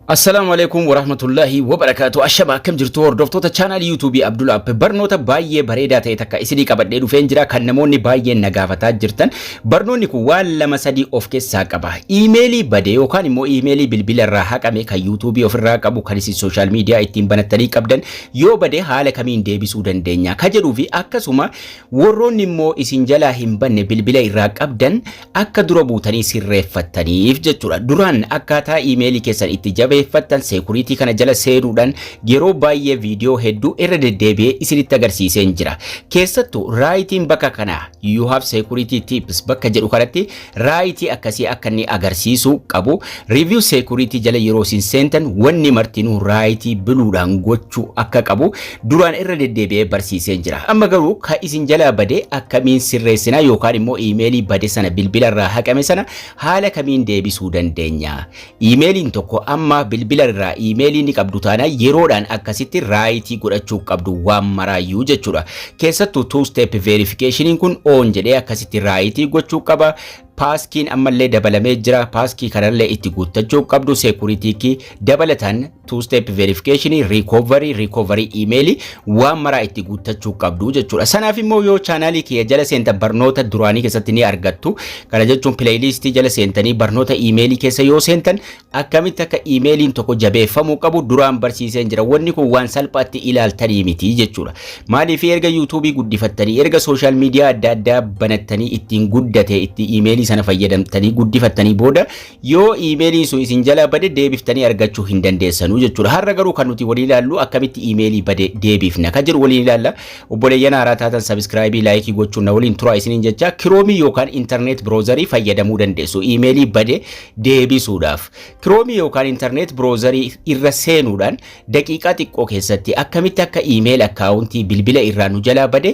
Assalaamu alaikum warahmatullahi wabarakaatu. Ashama, akkam jirtu hordoftoota chaanaalii YouTubeii Abdul App? Barnoota baay'ee bareedaa ta'e takka isinii qabadhee dhufeen jira, kan namoonni baay'een na gaafataa jirtan. Barnoonni kun waan lama sadii of keessaa qaba. Iimeelii bade yookaan immoo iimeelii bilbila irraa haqame, kan YouTubeii ofirraa qabu, kan isin social media ittiin banattanii qabdan yoo bade haala kamiin deebisuu dandeenya ka jedhuu fi akkasuma warroonni immoo isin jalaa hin banne bilbila irraa qabdan akka dura buutanii sirreeffattaniif jechuudha. Duraan akkaataa iimeelii keessan itti jabeeffattan security kana jala seenuudhaan yeroo baay'ee viidiyoo hedduu irra deddeebi'ee isinitti agarsiiseen jira. Keessattuu rightiin bakka kana "You have security tips" bakka jedhu kanatti rightii akkasii akka inni agarsiisuu qabu. Review security jala yeroo isin seentan wanni martinuu rightii bluedhaan gochuu akka qabu duraan irra deddeebi'ee barsiiseen jira. Amma garuu ka isin jalaa bade akkamiin sirreessinaa, yookaan immoo iimeelii bade sana, bilbila irraa haqame sana haala kamiin deebisuu dandeenya? Iimeeliin tokko amma bilbila irraa iimeelii ni qabdu taanaan yeroodhaan akkasitti rightii godhachuu qabdu waan maraayyuu jechuudha. Keessattuu two step verification kun on jedhee akkasitti rightii gochuu qaba. Passkeyn ammallee dabalamee jira. Passkey kanallee itti guuttachuu qabdu. Security key dabalataan, two step verification, recovery, recovery email waan maraa itti guuttachuu qabdu jechuudha. Sanaaf immoo yoo chaanaalii kiyya jala seentan barnoota duraanii keessatti ni argattu. Kana jechuun playlistii jala seentanii barnoota iimeelii keessa yoo seentan akkamitti akka iimeeliin tokko jabeeffamuu qabu duraan barsiiseen jira. Wanni kun waan salphaatti ilaaltanii miti jechuudha. Maaliif? Erga YouTubeii guddifattanii, erga social media adda addaa banattanii ittiin guddate, itti iimeelii sana fayyadamtanii guddifattanii booda yoo iimeeliin sun isin jalaa bade deebiftanii argachuu hin dandeessanuu jechuudha. Har'a garuu kan nuti waliin ilaallu akkamitti iimeelii bade deebifna kan jedhu waliin ilaalla. Obboleeyyan haaraa taatan subscribeii, likeii gochuun na waliin tura isiniin jecha. Chromeii yookaan internet browserii fayyadamuu dandeessu iimeelii bade deebisuudhaaf. Chromeii yookaan internet browserii irra seenuudhaan daqiiqaa xiqqoo keessatti akkamitti akka email accountii bilbila irraa nu jalaa bade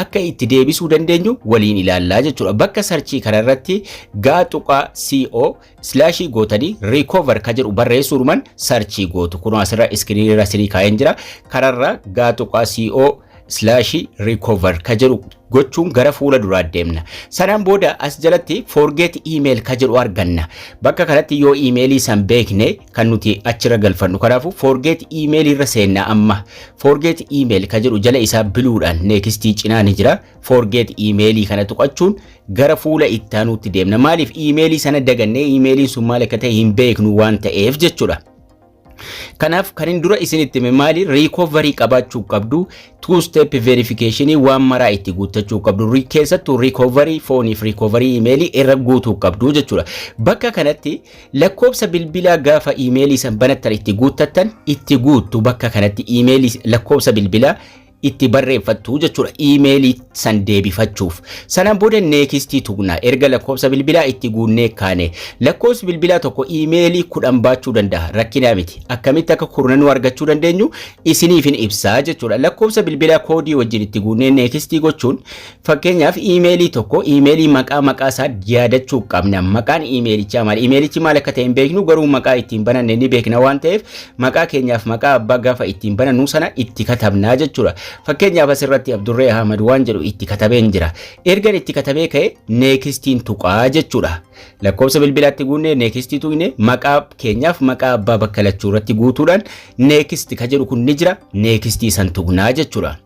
akka itti deebisuu dandeenyu waliin ilaallaa jechuudha. Bakka searchii kanarratti gaa.co slashii gootanii recover ka jedhu barreessuudhumaan searchii gootu. Kunoo asirra screenii irra sinii kaa'een jira. Kanarra gaa.co/recover ka jedhu gochuun gara fuula duraa deemna. Sanaan booda as jalatti forget email ka jedhu arganna. Bakka kanatti yoo iimeelii san beekne kan nuti achirra galfannu. Kanaafuu forget email irra seenna amma. Forget email ka jedhu jala isaa bluedhaan nextii cinaa ni jira. Forget emailii kana tuqachuun gara fuula ittaanuutti deemna. Maaliif? Iimeelii sana dagannee iimeeliin sun maal akka ta'e hin beeknu waan ta'eef jechuudha. Kanaaf kan hin dura isinitti hime maali? Recovery qabaachuu qabdu, two step verification waan maraa itti guuttachuu qabdu, keessattuu recovery phoneiif recovery emailii irra guutuu qabdu jechuudha. Bakka kanatti lakkoofsa bilbilaa gaafa iimeelii san banattan itti guuttattan itti guuttu. Bakka kanatti iimeelii lakkoofsa bilbilaa itti barreeffattu jechuudha iimeelii san deebifachuuf. Sanaan booda nextii tuqna. Erga lakkoofsa bilbilaa itti guunnee kaane, lakkoofsi bilbilaa tokko iimeelii 10 baachuu danda'a, rakkinaa miti. Akkamitti akka kurnanuu argachuu dandeenyu isiniifin ibsaa jechuudha. Lakkoofsa bilbilaa koodii wajjin itti guunnee nextii gochuun, fakkeenyaaf iimeelii tokko iimeelii maqaa maqaa isaa yaadachuu qabna. Maqaan iimeelichaa maali? Iimeelichi maal akka ta'e hin beeknu, garuu maqaa ittiin bananne ni beekna waan ta'eef maqaa keenyaaf maqaa abbaa gaafa ittiin banannu sana itti katabnaa jechuudha. Fakkeenyaaf asirratti Abdurree Ahmad waan jedhu itti katabeen jira. Ergan itti katabee ka'e nextiin tuqaa jechuudha. Lakkoofsa bilbilaatti guunne, nextii tuqne, maqaa keenyaaf maqaa abbaa bakka lachuu irratti guutuudhaan next ka jedhu kun ni jira, nextii san tuqnaa jechuudha.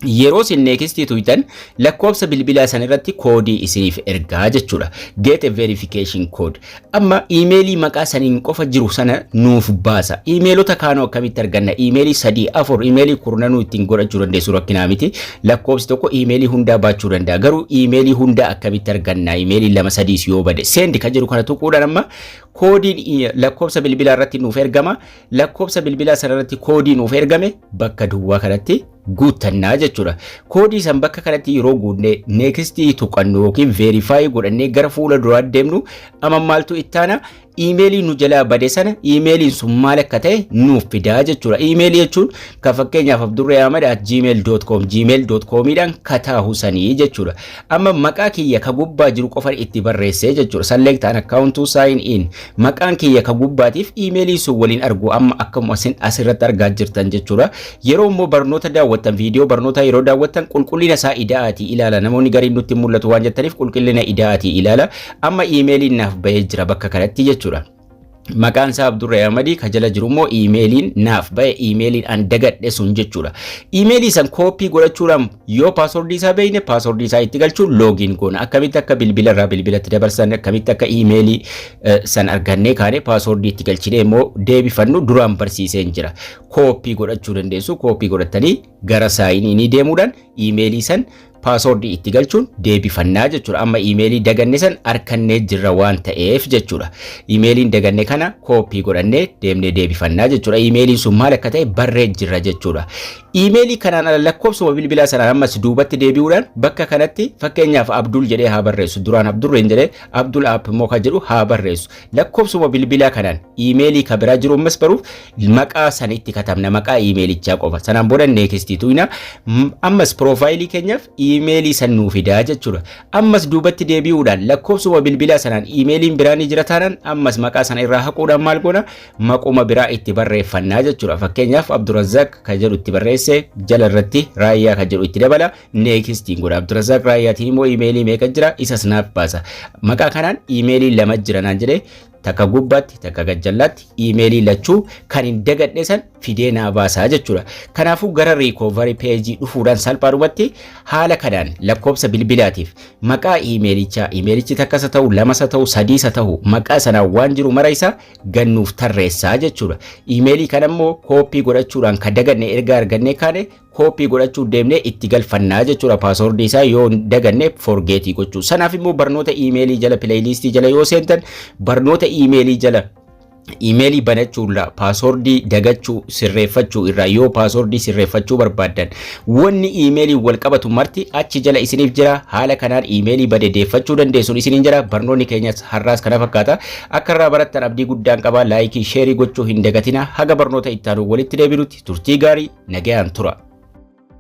Yeroo isin nextii tuqxan lakkoofsa bilbilaa san irratti koodii isiniif ergaa jechuudha. Get a verification code. Amma iimeelii maqaa saniin qofa jiru sana nuuf baasa. Iimeelota kaanoo akkamitti arganna? Iimeelii sadii, afur, iimeelii kurnanuu ittiin godhachuu dandeessu, rakkinaa miti. Lakkoofsi tokko iimeelii hundaa baachuu danda'a. Garuu iimeelii hundaa akkamitti arganna? Iimeelii lama sadiis yoo bade. Send ka jedhu kana tuquudhaan amma koodiin lakkoofsa bilbilaa irratti nuuf ergama. Lakkoofsa bilbilaa sana irratti koodii nuuf ergame bakka duwwaa kanatti guuttannaa jechuudha. Koodii san bakka kanatti yeroo guunne nextii tuqannu yookiin verify godhannee gara fuula duraa deemnu, amma maaltu ittaana? Iimeelii nu jalaa bade sana iimeeliin sun maal akka ta'e nuuf fidaa jechuudha. Iimeelii jechuun kan fakkeenyaaf abdurreeahmad@gmail.com gmail.comiidhaan kataahu sanii jechuudha. Amma maqaa kiyya ka gubbaa jiru qofa itti barreessee jechuudha. Select an account to sign in. Maqaan kiyya ka gubbaatiif iimeelii sun waliin argu amma akkuma isin asirratti argaa jirtan jechuudha. Yeroo immoo barnoota daawwattan, viidiyoo barnoota yeroo daawwattan qulqullina isaa ida'aatii ilaala. Namoonni gariin nutti mul'atu waan jettaniif qulqullina ida'aatii ilaala. Amma iimeeliin naaf bahee jira bakka kanatti jechuudha. Maqaan isaa Abdurree Ahmadii, ka jala jiru immoo iimeeliin naaf ba'e, iimeeliin an dagadhe sun jechuudha. Iimeelii san copy godhachuudhaan yoo passwordii isaa beekne, passwordii isaa itti galchuun login goona. Akkamitti akka bilbila irraa bilbilatti dabarsan, akkamitti akka iimeelii san argannee kaane passwordii itti galchinee immoo deebifannu duraan barsiiseen jira. Copy godhachuu dandeessu. Copy godhatanii gara sign inii deemuudhaan iimeelii san passwordii itti galchuun deebifannaa jechuudha. Amma iimeelii daganne san argannee jirra waan ta'eef jechuudha. Iimeeliin daganne kana copy godhannee deemnee deebifannaa jechuudha. Iimeeliin sun maal akka ta'e barree jirra jechuudha. Iimeelii kanaan ala lakkoofsuma bilbilaa sanaan ammas duubatti deebi'uudhaan bakka kanatti fakkeenyaaf Abdul jedhee haa barreessu. Duraan Abdurreen jedhee, Abdul App immoo kan jedhu haa barreessu. Lakkoofsuma bilbilaa kanaan iimeelii kan biraa jiru ammas baruuf maqaa sana itti katabna, maqaa iimeelichaa qofa. Sanaan booda nextii tuqna. Ammas profileii keenyaaf iimeelii san nuu fidaa jechuudha. Ammas duubatti deebi'uudhaan lakkoofsuma bilbilaa sanaan iimeeliin biraa ni jira taanaan, ammas maqaa sana irraa haquudhaan maal goona? Maquma biraa itti barreeffannaa jechuudha. Fakkeenyaaf Abdurrazzaq kan jedhu itti barreesse, jala irratti Raayyaa kan jedhu itti dabala, nextiin godha. Abdurrazzaq Raayyaatiin immoo iimeelii meeqa jira? Isas naaf baasa. Maqaa kanaan iimeelii lama jira naan jedhee, takka gubbaatti, takka gajjallaatti iimeelii lachuu kan hin dagadhe san fidee naa baasaa jechuudha. Kanaafuu gara recovery pageii dhufuudhaan salphaadhumatti haala kanaan lakkoofsa bilbilaatiif maqaa iimeelichaa, iimeelichi takkas haa ta'u, lamas haa ta'u, sadiis haa ta'u, maqaa sanaan waan jiru mara isaa gannuuf tarreessaa jechuudha. Iimeelii kana immoo copy godhachuudhaan kan daganne erga argannee kaane copy godhachuu deemnee itti galfannaa jechuudha. Passwordii isaa yoo daganne forgetii gochuu. Sanaaf immoo barnoota iimeelii jala, playlistii jala yoo seentan, barnoota iimeelii jala iimeelii banachuu irraa, passwordii dagachuu sirreeffachuu irraa, yoo passwordii sirreeffachuu barbaaddan, wanni iimeelii wal qabatu marti achi jala isiniif jira. Haala kanaan iimeelii bade deeffachuu dandeessuun isiniin jira. Barnoonni keenyas har'aas kana fakkaata. Akka irraa barattan abdii guddaan qaba. Likeii, shareii gochuu hin dagatina. Haga barnoota itti aanu walitti deebinutti turtii gaarii, nagayaan tura.